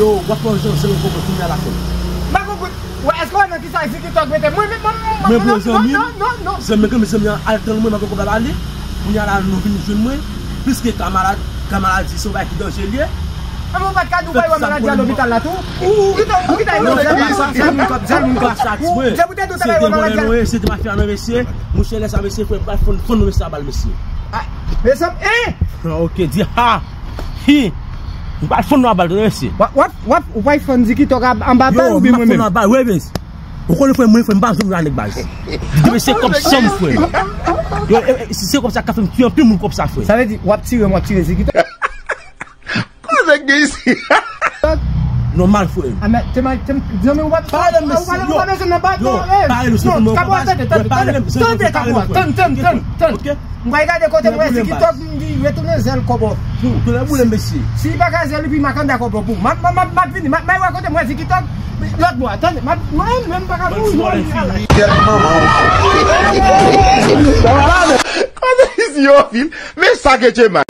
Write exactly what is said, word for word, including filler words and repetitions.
Yo, w ap pran jan se yon konprann kounye a la fè. M pa konprann. Wè, èske w wè nan kisa Ziki Tòg mete m? Mwen menm, mwen, mwen, mwen, non, non, non, non, non. Zanmi m, zanmi an, al tann mwen, m ap poko ba li. Kounye a la, nou vin jwenn mwen. Piske kamarad, kamarad di se yon bagay ki danje l ye. Ann, ou pa t ka di w pa wè maladi a lopital la tou? Ou, ou, ou kite, ou kite. Non, se pa sa, se moun k ap, se moun k ap sa, mwen. Se pou te di w ta wè maladi a. Se demwazèl, se te mafya nan mesye. Monchè, lè sa, mesye, frè, pral fonn, fonn mesye a bal, mesye. Ah, mesye, eh! Ah, ok, di ha! Hi! M pral fonn nou a bal, tande, mesye. W ap, w ap, w ap, ou pral fonn Ziki Tòg anba bal oubyen mwen menm? Yo, m ap fonn anba, wi, baz. Ou konnen, frè, mwen, frè, m pa jwenn ane, baz. Di, mesye, kòb sa m, frè. Yo, e, e, si se kòb sa k ap fè m tiye anpil moun kòb sa, frè. Sa vle di, w ap tire m, w ap tire Ziki Tòg. Kote k gen isi? Nòmal, frè. Ah, men, te mal, te, zanmi, w ap, pale, mesye, ou pa bezwen nan bal, non, eh, pale, mesye, non, tande, tande, tande, tande, tande, tande. Ok? M pral gade kote m wè Ziki Tòg, m di, retounen zèl kòbò. Pou, pou lè boule, mesye. Si li pa ka zèl, epi makanda kòbò pou. M ap, m ap, m ap, m ap vini, m ap, m ap wè kote m wè Ziki Tòg, lòt bò a, tande, m ap, mwen menm, m pa ka mouri, non. Kote isi yo, Phil? Men sa ke Djema.